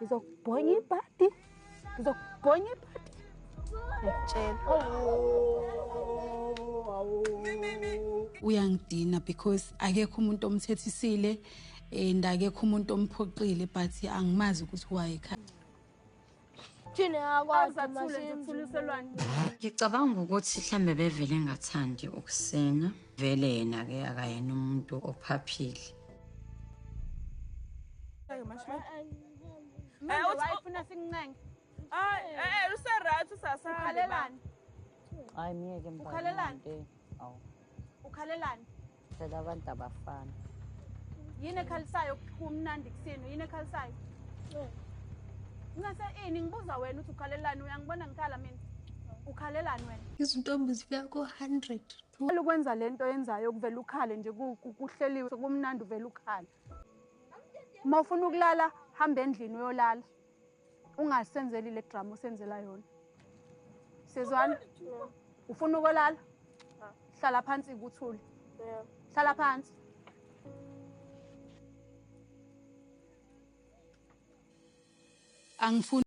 Ngizokubhonya ibhadi. Ngizokubhonya ibhadi. Ngiyakutshela. Uyangidina because akekho umuntu omthethisile and akekho umuntu omphoqile, but angimazi ukuthi why ekhaya. Thina yakwazi. Awuzathule nje, uthuliselwane. Ngicabanga ukuthi mhlambe bevele engathandi ukusina. Vele yena-ke akayena umuntu ophaphile. Manje wayefuna singincenge. Hayi, use-right usasanda. Ukhalelani? Hayi, myeke mntwana. Ukhalelani? Awu, Ukhalelani? phela abantu abafani. Yini ekhalisayo kumnandi kusini? Yini ekhalisayo? Ngase ini ngibuza wena ukuthi ukhalelani, uyangibona ngikhala mina. Ukhalelani wena? Izintombi zifika ko-100. Ukwenza lento yenzayo kuvela ukhale nje, kuhleliwe kumnandi, uvela ukhale. Uma ufuna ukulala, hamba endlini uyolala. Ungasenzeli le drama osenzela yona. Sizwana? Ufuna ukulala? Hlala phansi kuthule. Hlala phansi. Angifuni.